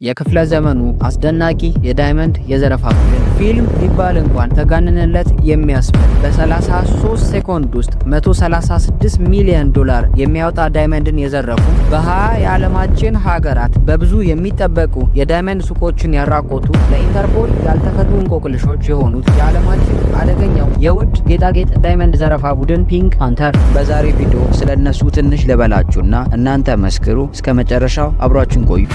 የክፍለ ዘመኑ አስደናቂ የ diamond የዘረፋ ቡድን፣ ፊልም ቢባል እንኳን ተጋነነለት የሚያስብል፣ በ33 ሴኮንድ ውስጥ 136 ሚሊዮን ዶላር የሚያወጣ diamond ን የዘረፉ፣ በ20 የዓለማችን ሀገራት በብዙ የሚጠበቁ የ diamond ሱቆችን ያራቆቱ፣ ለኢንተርፖል ያልተፈቱ እንቆቅልሾች የሆኑት የዓለማችን አደገኛው የውድ ጌጣጌጥ diamond ዘረፋ ቡድን Pink Panther። በዛሬ ቪዲዮ ስለ እነሱ ትንሽ ልበላችሁና እናንተ መስክሩ። እስከ መጨረሻው አብሯችን ቆዩ።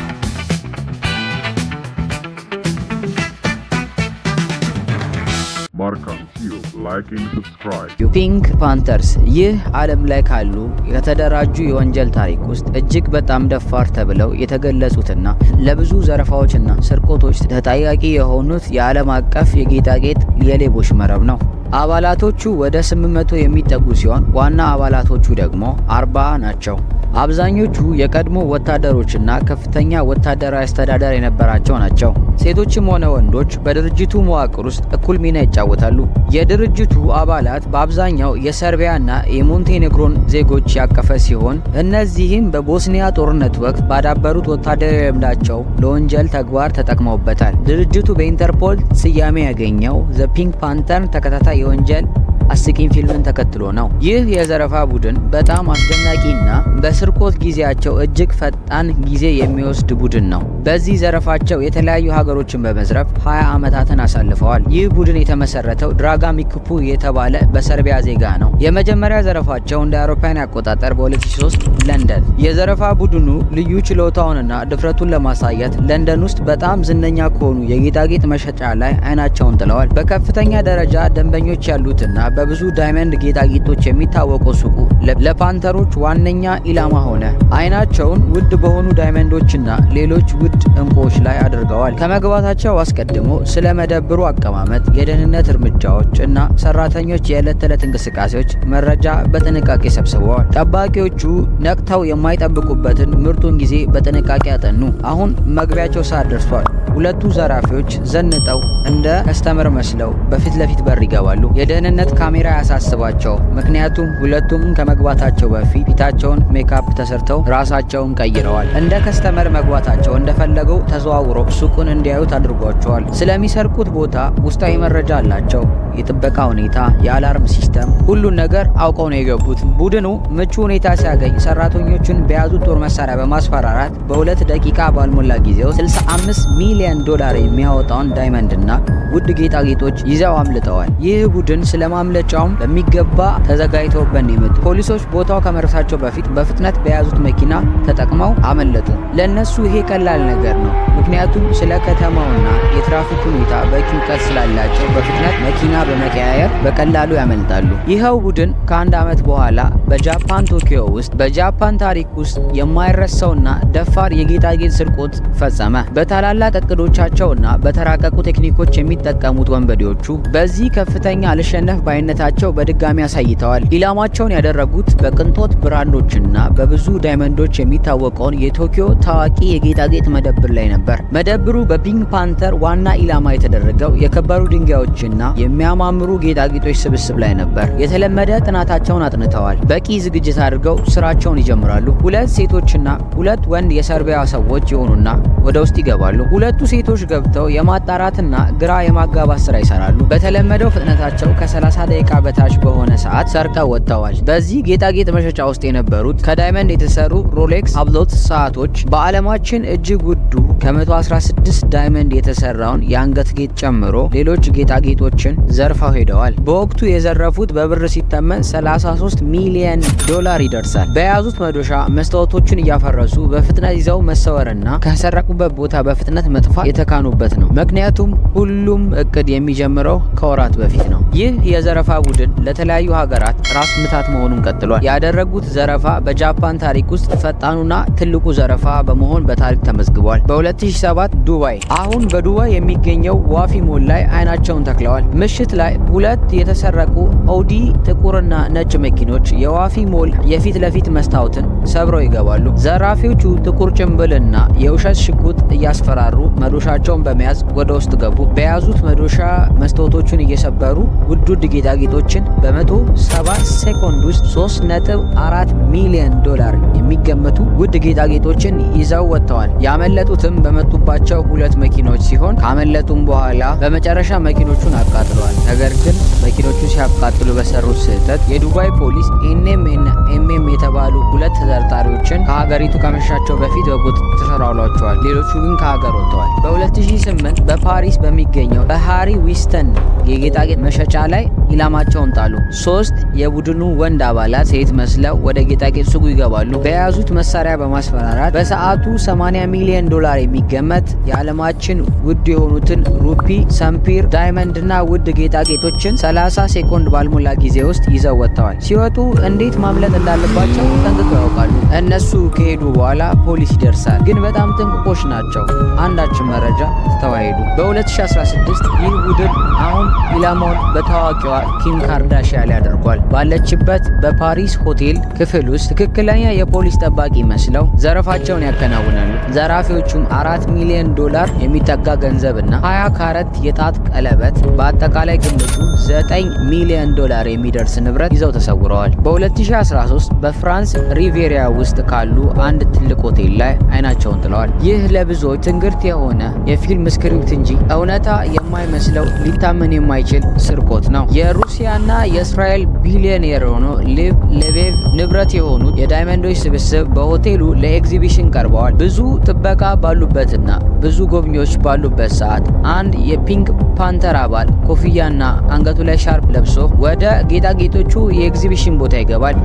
Markham Tube, like and subscribe. Pink Panthers፣ ይህ ዓለም ላይ ካሉ ከተደራጁ የወንጀል ታሪክ ውስጥ እጅግ በጣም ደፋር ተብለው የተገለጹትና ለብዙ ዘረፋዎችና ስርቆቶች ተጠያቂ የሆኑት የዓለም አቀፍ የጌጣጌጥ የሌቦች መረብ ነው። አባላቶቹ ወደ 800 የሚጠጉ ሲሆን ዋና አባላቶቹ ደግሞ 40 ናቸው። አብዛኞቹ የቀድሞ ወታደሮችና ከፍተኛ ወታደራዊ አስተዳደር የነበራቸው ናቸው። ሴቶችም ሆነ ወንዶች በድርጅቱ መዋቅር ውስጥ እኩል ሚና ይጫወታሉ። የድርጅቱ አባላት በአብዛኛው የሰርቢያና የሞንቴኔግሮን ዜጎች ያቀፈ ሲሆን እነዚህም በቦስኒያ ጦርነት ወቅት ባዳበሩት ወታደራዊ ልምዳቸው ለወንጀል ተግባር ተጠቅመውበታል። ድርጅቱ በኢንተርፖል ስያሜ ያገኘው The Pink Panther ተከታታይ የወንጀል አስቂኝ ፊልምን ተከትሎ ነው። ይህ የዘረፋ ቡድን በጣም አስደናቂና በስርቆት ጊዜያቸው እጅግ ፈጣን ጊዜ የሚወስድ ቡድን ነው። በዚህ ዘረፋቸው የተለያዩ ሀገሮችን በመዝረፍ 20 ዓመታትን አሳልፈዋል። ይህ ቡድን የተመሰረተው ድራጋ ሚክፑ የተባለ በሰርቢያ ዜጋ ነው። የመጀመሪያ ዘረፋቸው እንደ አውሮፓውያን አቆጣጠር በ2003 ለንደን። የዘረፋ ቡድኑ ልዩ ችሎታውንና ድፍረቱን ለማሳየት ለንደን ውስጥ በጣም ዝነኛ ከሆኑ የጌጣጌጥ መሸጫ ላይ አይናቸውን ጥለዋል። በከፍተኛ ደረጃ ደንበኞች ያሉትና በብዙ diamond ጌጣጌጦች የሚታወቀው ሱቁ ለፓንተሮች ዋነኛ ኢላማ ሆነ። አይናቸውን ውድ በሆኑ diamond ኦችና ሌሎች ውድ እንቁዎች ላይ አድርገዋል። ከመግባታቸው አስቀድሞ ስለ መደብሩ አቀማመጥ፣ የደህንነት እርምጃዎች እና ሰራተኞች የዕለት ተዕለት እንቅስቃሴዎች መረጃ በጥንቃቄ ሰብስበዋል። ጠባቂዎቹ ነቅተው የማይጠብቁበትን ምርጡን ጊዜ በጥንቃቄ አጠኑ። አሁን መግቢያቸው ሰዓት ደርሷል። ሁለቱ ዘራፊዎች ዘንጠው እንደ customer መስለው በፊት ለፊት በር ይገባሉ። የደህንነት ካሜራ አያሳስባቸው፣ ምክንያቱም ሁለቱም ከመግባታቸው በፊት ፊታቸውን ሜካፕ ተሰርተው ራሳቸውን ቀይረዋል። እንደ customer መግባታቸው እንደፈለገው ተዘዋውረው ሱቁን እንዲያዩት አድርጓቸዋል። ስለሚሰርቁት ቦታ ውስጣዊ መረጃ አላቸው። የጥበቃ ሁኔታ፣ የ alarm system፣ ሁሉን ነገር አውቀው ነው የገቡት። ቡድኑ ምቹ ሁኔታ ሲያገኝ ሰራተኞቹን በያዙት ጦር መሳሪያ በማስፈራራት በ2 ደቂቃ ባልሞላ ጊዜ ውስጥ 65 ሚሊዮን ዶላር የሚያወጣውን diamond ና ውድ ጌጣጌጦች ይዘው አምልጠዋል። ይህ ቡድን ስለማምለጫውም በሚገባ ተዘጋጅተውበት ነው የመጡት። ፖሊሶች ቦታው ከመድረሳቸው በፊት በፍጥነት በያዙት መኪና ተጠቅመው አመለጡ። ለእነሱ ይሄ ቀላል ነገር ነው፣ ምክንያቱም ስለ ከተማውና የትራፊክ ሁኔታ በቂ እውቀት ስላላቸው በፍጥነት መኪና በመቀያየር በቀላሉ ያመልጣሉ። ይኸው ቡድን ከአንድ ዓመት በኋላ በጃፓን ቶኪዮ ውስጥ በጃፓን ታሪክ ውስጥ የማይረሳውና ደፋር የጌጣጌጥ ስርቆት ፈጸመ። በታላላቅ እቅዶቻቸውና በተራቀቁ ቴክኒኮች የሚጠቀሙት ወንበዴዎቹ በዚህ ከፍተኛ አልሸነፍ ባይነታቸው በድጋሚ አሳይተዋል። ኢላማቸውን ያደረጉት በቅንጦት brand ኦችና በብዙ diamond ኦች የሚታወቀውን የቶኪዮ ታዋቂ የጌጣጌጥ መደብር ላይ ነበር። መደብሩ በ Pink Panther ዋና ኢላማ የተደረገው የከበሩ ድንጋዮችና የሚያማምሩ ጌጣጌጦች ስብስብ ላይ ነበር። የተለመደ ጥናታቸውን አጥንተዋል። በቂ ዝግጅት አድርገው ስራቸውን ይጀምራሉ። ሁለት ሴቶችና ሁለት ወንድ የሰርቢያ ሰዎች የሆኑና ወደ ውስጥ ይገባሉ። ሁለቱ ሴቶች ገብተው የማጣራትና ግራ የማጋባት ስራ ይሰራሉ። በተለመደው ፍጥነታቸው ከ30 ደቂቃ በታች በሆነ ሰዓት ሰርቀው ወጥተዋል። በዚህ ጌጣጌጥ መሸጫ ውስጥ የነበሩት ከ diamond የተሰሩ Rolex Hublot ሰዓቶች፣ በዓለማችን እጅግ ውዱ ከ116 diamond የተሰራውን የአንገት ጌጥ ጨምሮ ሌሎች ጌጣጌጦችን ዘርፈው ሄደዋል። በወቅቱ የዘረፉት በብር ሲተመን 33 ሚሊየን ዶላር ይደርሳል። በያዙት መዶሻ መስታወቶችን እያፈረሱ በፍጥነት ይዘው መሰወርና ከሰረቁበት ቦታ በፍጥነት መጥፋት የተካኑበት ነው። ምክንያቱም ሁሉም እቅድ የሚጀምረው ከወራት በፊት ነው። ይህ የዘረፋ ቡድን ለተለያዩ ሀገራት ራስ ምታት መሆኑን ቀጥሏል። ያደረጉት ዘረፋ በጃፓን ታሪክ ውስጥ ፈጣኑና ትልቁ ዘረፋ በመሆን በታሪክ ተመዝግቧል። በ2007 ዱባይ፣ አሁን በዱባይ የሚገኘው ዋፊ ሞል ላይ አይናቸውን ተክለዋል። ምሽት ላይ ሁለት የተሰረቁ ኦዲ ጥቁርና ነጭ መኪኖች የዋፊ ሞል የፊት ለፊት መስታወትን ሰብረው ይገባሉ። ዘራፊዎቹ ጥቁር ጭንብልና የውሸት ሽጉጥ እያስፈራሩ መዶሻቸውን በመያዝ ወደ ውስጥ ገቡ። በያዙት መዶሻ መስታወቶቹን እየሰበሩ ውድ ውድ ጌጣጌጦችን በ170 ሴኮንድ ውስጥ 3.4 ሚሊዮን ዶላር የሚገመቱ ውድ ጌጣጌጦችን ይዘው ወጥተዋል። ያመለጡትም በ በመጡባቸው ሁለት መኪኖች ሲሆን ካመለጡም በኋላ በመጨረሻ መኪኖቹን አቃጥለዋል። ነገር ግን መኪኖቹ ሲያቃጥሉ በሰሩት ስህተት የዱባይ ፖሊስ ኤንኤም እና ኤምኤም የተባሉ ሁለት ተጠርጣሪዎችን ከሀገሪቱ ከመሸሻቸው በፊት በቁጥጥር ስር አውሏቸዋል። ሌሎቹ ግን ከሀገር ወጥተዋል። በ2008 በፓሪስ በሚገኘው በሃሪ ዊንስተን የጌጣጌጥ መሸጫ ላይ ኢላማቸውን ጣሉ። ሶስት የቡድኑ ወንድ አባላት ሴት መስለው ወደ ጌጣጌጥ ሱቁ ይገባሉ። በያዙት መሳሪያ በማስፈራራት በሰዓቱ 80 ሚሊዮን ዶላር የሚገመት የዓለማችን ውድ የሆኑትን ruby፣ sapphire፣ diamond እና ውድ ጌጣጌጦችን 30 ሴኮንድ ባልሞላ ጊዜ ውስጥ ይዘው ወጥተዋል። ሲወጡ እንዴት ማምለጥ እንዳለባቸው ጠንቅቀው ያውቃሉ። እነሱ ከሄዱ በኋላ ፖሊስ ይደርሳል። ግን በጣም ጥንቁቆች ናቸው። አንዳችን መረጃ ትተው አይሄዱም። በ2016 ይህ ቡድን አሁን ኢላማውን በታዋቂዋ ኪም ካርዳሽያን ላይ አድርጓል። ባለችበት በፓሪስ ሆቴል ክፍል ውስጥ ትክክለኛ የፖሊስ ጠባቂ መስለው ዘረፋቸውን ያከናውናሉ። ዘራፊዎቹም 4 ሚሊዮን ዶላር የሚጠጋ ገንዘብና 20 ካራት የጣት ቀለበት በአጠቃላይ ግምቱ 9 ሚሊዮን ዶላር የሚደርስ ንብረት ይዘው ተሰውረዋል። በ2013 በፍራንስ ሪቬሪያ ውስጥ ካሉ አንድ ትልቅ ሆቴል ላይ አይናቸውን ጥለዋል። ይህ ለብዙዎች ትንግርት የሆነ የፊልም script እንጂ እውነታ የማይመስለው ሊታመን የማይችል ስርቆት ነው። የሩሲያና የእስራኤል ቢሊዮኔር ሆኖ ሌቭ ሌቬቭ ንብረት የሆኑት የ diamond ኦች ስብስብ በሆቴሉ ለኤግዚቢሽን ቀርበዋል። ብዙ ጥበቃ ባሉበትና ብዙ ጎብኚዎች ባሉበት ሰዓት አንድ የ Pink Panther አባል ኮፍያና አንገቱ ላይ ሻርፕ ለብሶ ወደ ጌጣጌጦቹ የኤግዚቢሽን ቦታ ይገባል።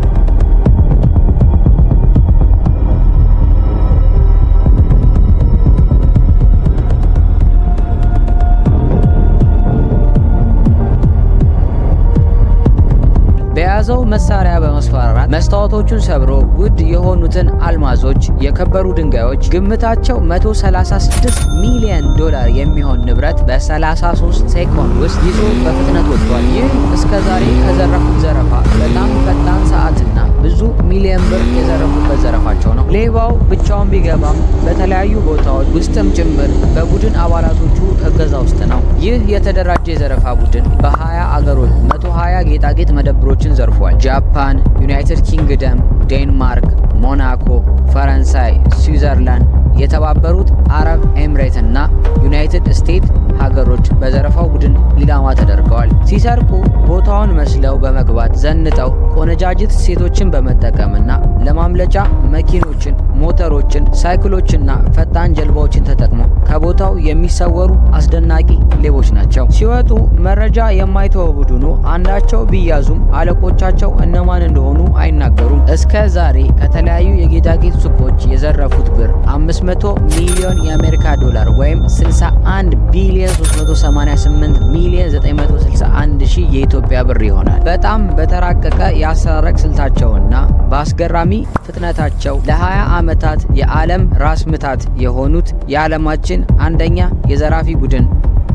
በያዘው መሳሪያ በመስፈራራት መስታወቶቹን ሰብሮ ውድ የሆኑትን አልማዞች፣ የከበሩ ድንጋዮች ግምታቸው 136 ሚሊዮን ዶላር የሚሆን ንብረት በ33 ሴኮንድ ውስጥ ይዞ በፍጥነት ወጥቷል። ይህ እስከዛሬ ከዘረፉት ዘረፋ በጣም ፈጣን ሰዓትና ብዙ ሚሊዮን ብር የዘረፉበት ዘረፋቸው ነው። ሌባው ብቻውን ቢገባም በተለያዩ ቦታዎች ውስጥም ጭምር በቡድን አባላቶቹ እገዛ ውስጥ ነው። ይህ የተደራጀ የዘረፋ ቡድን በ20 አገሮች 120 ጌጣጌጥ መደብሮችን ዘርፏል። ጃፓን፣ ዩናይትድ ኪንግደም፣ ዴንማርክ፣ ሞናኮ፣ ፈረንሳይ፣ ስዊዘርላንድ፣ የተባበሩት አረብ ኤምሬት እና ዩናይትድ ስቴትስ ሀገሮች በዘረፋው ቡድን ኢላማ ተደርገዋል። ሲሰርቁ ቦታውን መስለው በመግባት ዘንጠው ቆነጃጅት ሴቶችን በመጠቀምና ለማምለጫ መኪኖችን፣ ሞተሮችን፣ ሳይክሎችና ፈጣን ጀልባዎችን ተጠቅመው ከቦታው የሚሰወሩ አስደናቂ ሌቦች ናቸው። ሲወጡ መረጃ የማይተወው ቡድኑ አንዳቸው ቢያዙም አለቆቻቸው እነማን እንደሆኑ አይናገሩም። እስከ ዛሬ ከተለያዩ የጌጣጌጥ ሱቆች የዘረፉት ብር 500 ሚሊዮን የአሜሪካ ዶላር ወይም 61 ቢሊዮን 388 ሚሊዮን 961 ሺህ የኢትዮጵያ ብር ይሆናል። በጣም በተራቀቀ የአሰራረቅ ስልታቸውና በአስገራሚ ፍጥነታቸው ለ20 ዓመታት የዓለም ራስ ምታት የሆኑት የዓለማችን አንደኛ የዘራፊ ቡድን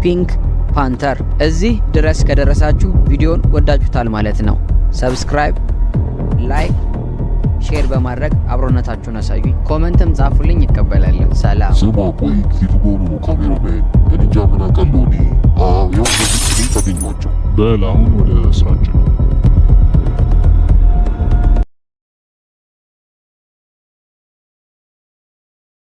Pink Panther። እዚህ ድረስ ከደረሳችሁ ቪዲዮን ወዳችሁታል ማለት ነው። Subscribe፣ like፣ share በማድረግ አብሮነታችሁን አሳዩኝ። Comment ም ጻፉልኝ፣ እቀበላለሁ። ሰላም። ስማ፣ ቆይ የቱ ጋር ነው ካሜራማን? እኔ እንጃ ምን አውቃለሁ እኔ። ያው በዚህ ታገኟቸው። በል አሁን ወደ ስራችን።